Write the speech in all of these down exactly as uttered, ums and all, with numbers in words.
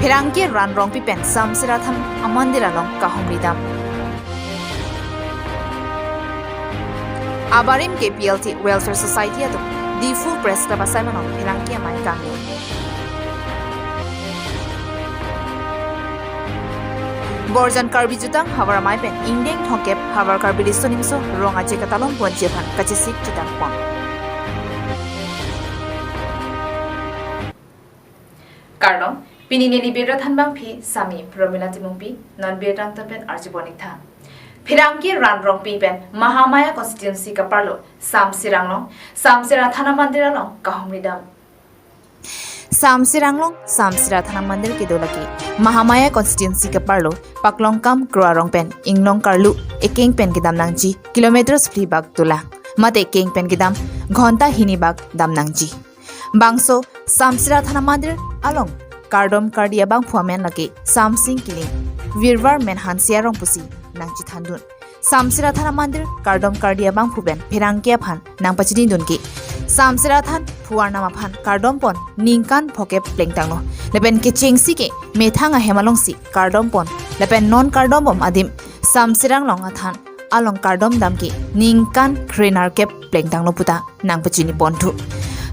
Pherangke Ran Rongpi pen Samsera Than Amandir along kahumri dam. Abarim K P L T Welfare Society atum Diphu Press Club asai mano pherangke amei kangni. Borjan Karbi Jutang Havar Amei pen ingdeng thongkep Havar Karbi Riso Nimso Rong Aje Katalon Ponji aphan kachesik chitang pon. Kardom, pini neli birta thanbang phi sami Promila Timungpi, non birta tang pen arjibon ik tha. Pherangke Ran Rongpi pen Mahamaya constituency kaparlo Samsera Anglong, Samsera Than Amandir along kahumri dam. Samsera Anglong, Samsera Than Amandir kedo lake Mahamaya constituency kaparlo Paklongkam Kro Arong pen inglong karlu ekeng pen kedam nangji kilometers phli bak dolang. Mate ekeng pen kedam ghonta hini bak dam nangji. Bangso Samsera Than Amandir along kardom kardi abangphu amen lake Samsing Kiling, Virvar Menhanse arong pusi nangchethandun. Samsera Than Amandir kardom kardi abangphu pen pherangke aphan nangpachinidun ke Samsera Than phu arnam aphan kardom pon ningkan phokep plengtanglo. Lapen kechengsi ke methang ahem alongsi kardom pon. Lapen non kardom bom adim Samsera Anglong athan along kardom dam ke ningkan krenerkep plengtanglo puta nangpachini ponthu.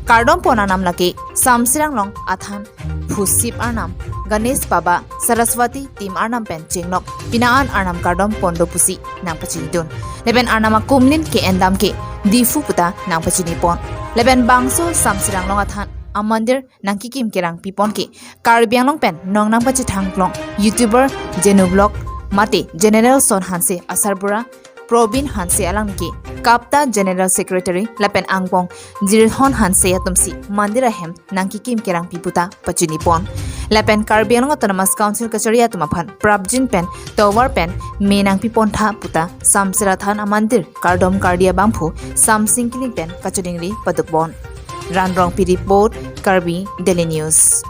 Kardom pon arnam lake Samsera Anglong athan phusip arnam Ganesh Baba Saraswati team arnam pen chenglok pina an arnam kardom pondo pusi nangpachinidun. Lapen arnam akumlin ke-en dam ke Diphu puta nangpachini pon. Lapen bangso Samsera Anglong athan amandir nangkekim kerang pipon ke Karbi Anglong pen nong nangpachethang klong YouTuber Jenu Vlog mate General Son Hanse asarbura Probin Hanse alang ke KAPTA General Secretary lapen angbong Jirhon Hanse atumsi mandir ahem nangkekim kerang pi puta pachini pon. Lapen Karbi Anglong Autonomous Council kachari atum aphan prapjin pen tovar pen me nangpi pon tha puta Samsera Than Amandir kardom kardi abangphu Samsing Kiling pen kachiningri paduk pon. Ran Rongpi report, Karbi Daily News.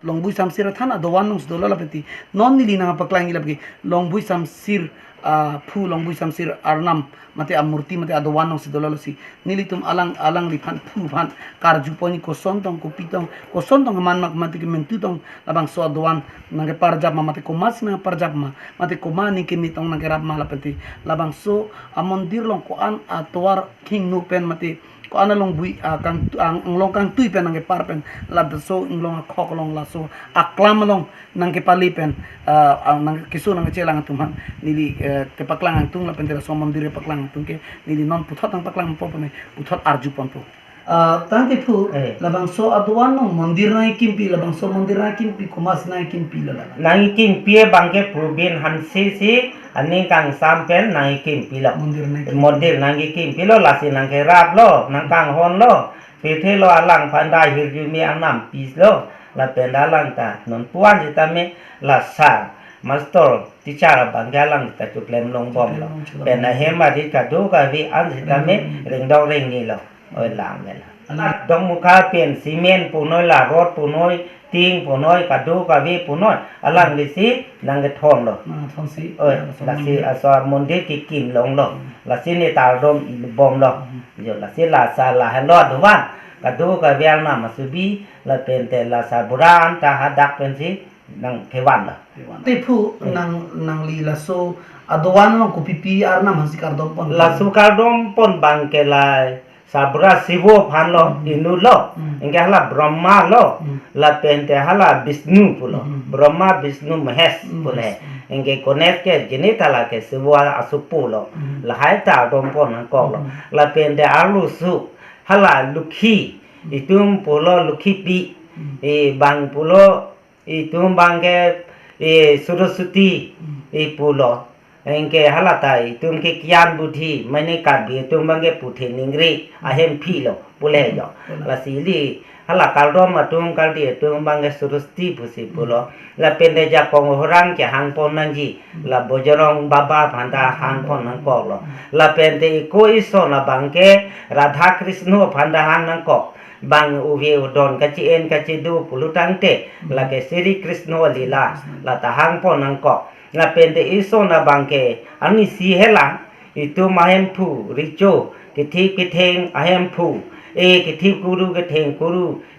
Longbui Samsir athan adovan nongsi dolo lapen ti non neli nangpaklang ilap ke Longbui Samsir, ah, phu Longbui Samsir arnam mate amurti mate adovan nongsi dolo, lasi nelitum alang alangliphan phu aphan karju pon, koson tong kopi tong koson tong aman mak mate kementu tong labangso adovan nangkeparjap ma mate komatsi nangparjap ma mate komat ni kimi tong nangkerap ma lapen ti labangso amondir along ko-an atovar khingno pen mate ko-an alongbui, ah, kang, ang, anglong kangtui pen nangkepar pen laso inglong akhok along laso aklam along nangkepali pen, ah, ang nang keso nangkechelang atum aphan neli, eh, kepaklang angtung lapen te laso mondir kepaklang angtung ke neli non puthot nangpaklang po pen puthot arju ponpo. Ah, tangte phu, eh, labangso adovan along mondir nangkimpi, labangso mondir nangkimpi komatsi nangkimpi lo la? Nangkimpi abang ke Probin Hanse si aning kangsam pen nangkimpilo. Mondir nangkimpi. Mondir nangkimpilo, lasi nangkeraplo, nangkanghonlo. Pethelo alang aphan ta hirjume arnam pilo. Lapen alang ta non puan sitame la sir, master, teacher abang ke alang ta choklem longbomlo. Choklem longbomlo. Pen ahem arit kadokave an sitame, hmm, ringdong ringnilo. Oi lang mela. Alang. Dongmukha pen cement punoi, la rod punoi, ting punoi, kadokave punoi, alanglisi nangkethonlo. Nangkethonsi, oi, ya, laso lasi mondir, aso mondir kekim longlo. Hmm. Lasi ne kardom ibomlo. Hmm. Jo, lasi la sir lahelo adovan kadokave arnam asubi lapen te la sir buran ta hadak pensi nangkevanlo. Kevan. Te phu, eh, nang, nangli laso adovan along kopipi arnam aphansi kardom pon? Laso kardom pon abang ke la sarbura Sivo aphanlo, hmm, inutlo, hmm, anke hala Brahma lo, hmm, lapen te hala Vishnu pulo. Hmm. Brahma, Vishnu, Mahesh, hmm, pule. Mahesh. Hmm. Anke Ganesh ke jini ta lake Sivo asopo lo. Hmm. Lahai ta kardom pon nangkoklo. Hmm. Lapen te arloso hala Lokhi, hmm, itum pulo Lokhipi, hmm, e bang pulo itum abang ke, e, Saraswati, hmm, e pulo. Anke hala ta itum ke gyan buddhi, mane Karbi atum abang ke puthi ningri ahemphi lo pule jo. Hmm. Lasi ili hala kardom atum, kardi atum abang ke Saraswati pusi pulo. Hmm. Lapen te jakong horang kehang pon nangji, hmm, la Bojrang Baba aphan ta hang pon nangkoklo. Hmm. Lapen te iko ison abang ke Radha Krishna aphan ta hang nangkok. Bang uve udon kachi-en kachido pulo tangte, hmm, lake Sri Krishna Lila, Krishna Lila, la ta hang pon nangkok. Lapen te ison abang ke arnisi helang, itum ahemphu, recho, kethip ketheng ahemphu, e kethip kuru ketheng kuru,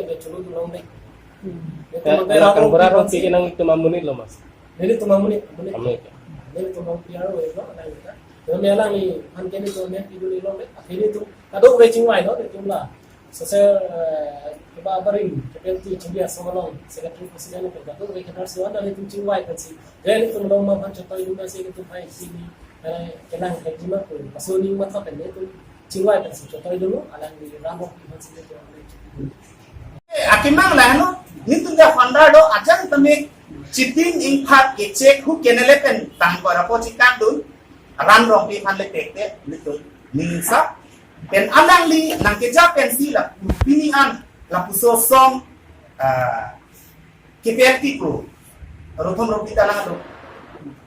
pen ke chulu dun longle. Hmm. Netum Ya, mangke ya, Ram Kangbura Rongpi Rongpi aphansi. Ke nangtum amonit lo, mas? Nelitum amonit, amonit. Amonit. Nelitum amonit ya, lo, lo, alang kita. Kami alangphan ke netum amonit, idu ni longle. Akhirnya netum kadokave chingvai lo, netum la. Sese, eh, keba barim, K P L T Chingdi Asong along, Secretary President pen kadokave kedar suan, dan netum chingvai pensi. Dan netum along ma aphan chotoi dun si netum hai sini, eh, kelang kejima pun, pasu ning matha pen netum chingvai pensi chotoi dun, alangli Ram Rongpi aphansi netum. Eh, akemang la no, netum dia founder do, ajang tame chitin ingphat kechek hu kenele pen tangkor apo chikak dun, Ram Rongpi aphan le tek te, netum ningsa. Pen alangli nangkeja pensi la pini an lapuson song, ah, K P L T pu Rothom Rongpi ta lang do.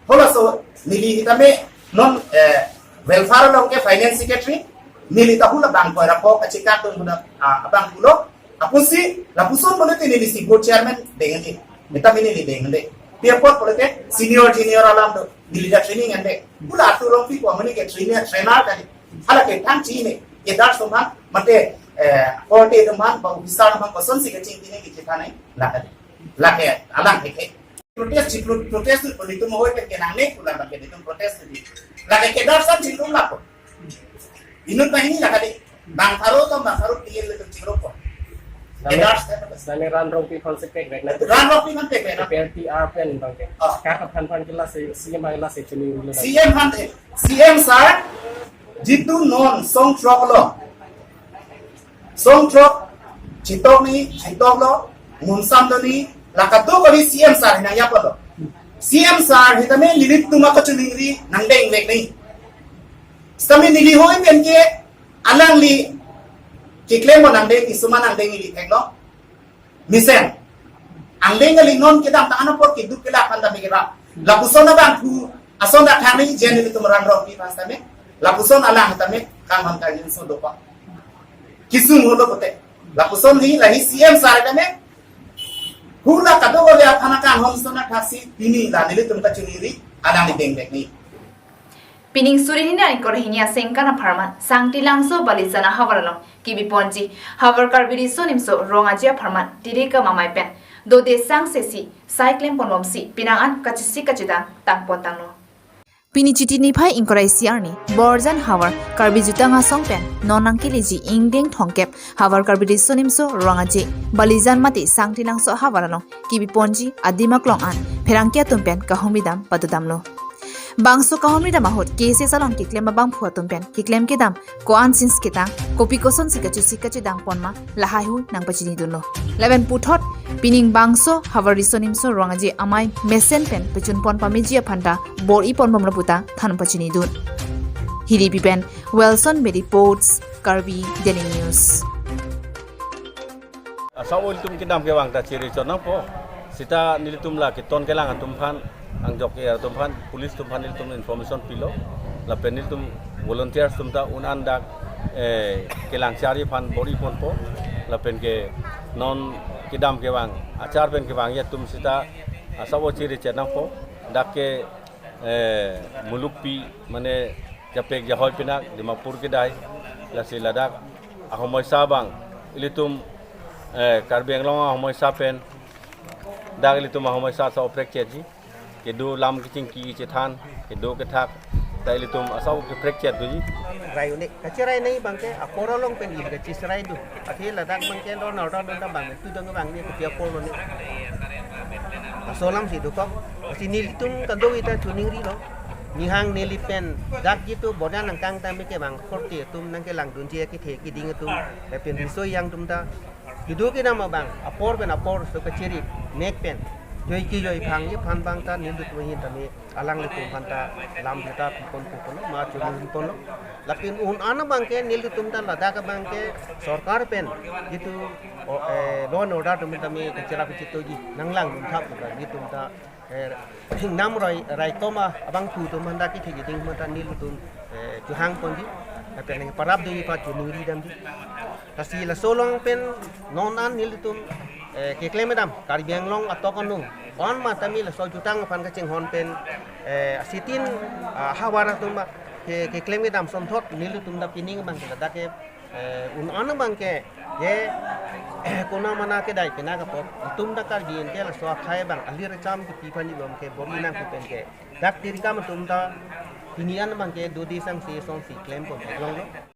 Halaso neli hitame non, eh, welfare along ke finance secretary, neli ta hula bang koira pok achikak dun hula, ah, abang pulo. Apusi, lapuson pulote neli si board chairman dengende. Meta mini neli dengende. Pi apot pulote senior junior alam do, neli ta training ende. Hula Atu Rongpi ko amonit ke trainer, trainer kali. Hala ke thang chini, kedar atum aphan, mate, eh, korte atum aphan, ba officer atum aphan, kosonsi kachingki ne kachethang ne, lake, lake, alang ke. Protest si, pro-, protest tu politum hoi pen kenangne, pulang bang ke netum protest di. Lake kedar atum chingrum lapo. Inut banghini lake di, bang pharo atum, bang pharo tinggi le atum chingrum ko. Name, Kedar atum. Name Ram Rongpi aphan si tek rek na. Ram Rongpi aphan tek rek na. P R T R pen bang ke. Oh. Kaka aphan aphan ke lasi, C M aphan lasi chini ulo. C M aphan, eh, C M sir, jitu non song throk lo. Song throk, chitok ni, chitok lo, munsam do ni, la kadokave C M sir hinang ya polo. C M sir sitame nelitum akachiningri nangdeng vek nangji. Sitame neli hoi pen ke alangli keklem mo nangdeng, isuma nangdeng ili theklo. Mesen. Angdeng kali non kedamtang apor keduk kelak aphan tame keba. Lapuson abangphu ason dak thani jen nelitum Ram Rongpi aphan sitame. Lapuson alang sitame kanghon kangjinso dopa. Kisung holo pote. Lapuson hi lahi C M sir sitame. Hula kadokave aphan akanghon ason athaksi pini la nelitum kachiningri alangli deng vek nangji. Pining suri hini ingkoi ra hini asengkan apharman Sangti Langso Balijan ahavar along kebi ponji Havar Karbi Riso Nimso Rong Aje apharman Tiri Kam Amei pen dode sang sesi sai klem ponbomsi penang an kachesik kachedang tang pon tanglo. Pini Chiti niphai ingkoi ra isi arni Borjan Havar Karbi Jutang Asong pen non nangkeleji ingdeng thomkep Havar Karbi Riso Nimso Rong Aje Balijan mate Sangti Langso ahavar along kebi ponji adim aklong an pherangke atum pen kahumri dam padodamlo. Bangso kahumri dam ahut K S S along keklem abangphu atum pen keklem kedam ko-an sins ketang, kopi kosonsi kachesik kachedang pon ma, lahai hui nangpachinidunlo. Lapen puthot pining bangso Havar Riso Nimso Rong Aje Amei mesen pen pachun pon pameji aphan ta bor-i ponbomlo puta than pachinidun. Hiripi pen Wilson Mary reports, Karbi Daily News. Asap ilitum kedam kevang ta chiri chon nangpo. Sita nelitum la keton kelang atum aphan, angjok ke atum aphan, police atum aphan nelitum information pilo. Lapen nelitum volunteers atum ta un-an dak, eh, kelang chari aphan bor-i ponpo. Lapen ke non kedam kevang, achar pen kevangji atum sita asap chiri chon nangpo. Dak ke eh, mulukpi mane japek jahoi pinak Dimapur kedai, lasi ladak ahomoisa abang ilitum, eh, Karbi Anglong ahomoisa pen dak ilitum ahomoisa sa oprek chetji, kedo lam kechingki kechethan, kedo kethak ta ilitum asap keprek chet doji. Rai unik kachirai nangji abangke apor along pen ili kachirai do. Athe ladak abangke law and order dun ta abang tu dang abang ne kopi apor lo ne. Laso alam si dokok. Lasi nelitum kadokave ta chiningrilo. Nihang neli pen dak jitu Borjan nangkang tame kevang korte atum nangkelangdunji akethe keding atum, lapen riso ejang atum ta kedo kedam abang apor pen apor so kachiri mek pen joi kejoi aphan aphan abang ta nelitum ahin tame alanglitum aphan ta lam ta pipon pupon ma chunun ponlo. Lapen un-an abangke nelitum ta ladak abangke sorkar pen jitu, o, eh, law and order atum tame kachira kachitoji nanglangdun thap pu nelitum ta, eh, hingnam roi raikom abangphu atum aphan ta kethe keding aphan ta nelitum, eh, chuhang ponji. Lapen nangparap doji aphan chiningri damji. Lasi laso along pen non an nelitum, eh, keklem kedam Karbi Anglong atok anu, on ma tame laso jutang aphan kachinghon pen, eh, asitin, ah, ahavar atum ma ke, keklem kedam sonthot nelitum ta pining abangke ladak ke, eh, un-an abangke je konat mana kedai pena kapot atum ta Karbi ente laso akhai abang alir cham kepi aphan ibom ke bor-i nangkok pen ke dak Tiri Kam atum ta pini an abangke dode sang se sonsi klem pon longlong.